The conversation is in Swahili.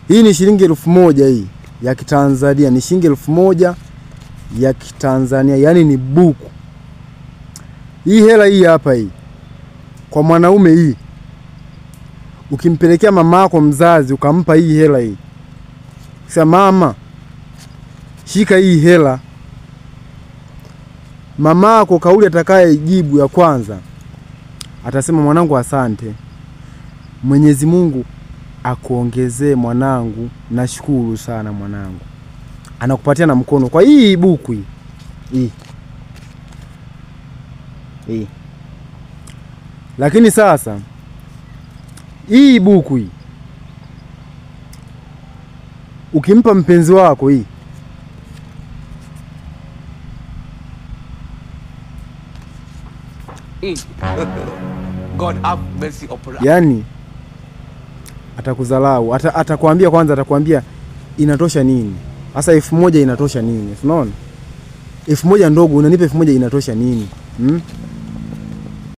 Hii ni shilingi 1000 hii ya Kitanzania, ni shilingi 1000 ya Kitanzania, yani ni buku. Hii hela hii hapa hii kwa mwanaume hii, ukimpelekea mamako mzazi ukampa hii hela hii, sema mama shika hii hela, mamako kauli atakayejibu ya kwanza atasema mwanangu asante, Mwenyezi Mungu akuongezee mwanangu, nashukuru sana mwanangu. Anakupatia na mkono kwa hii buku hii. Hii. Hii. Lakini sasa hii buku hii ukimpa mpenzi wako hii, God have mercy upon us. Yani atakuzalau, atakwambia kwanza, atakwambia inatosha nini? Sasa 1000 inatosha nini? Unaona? 1000 ndogo unanipa 1000 inatosha nini?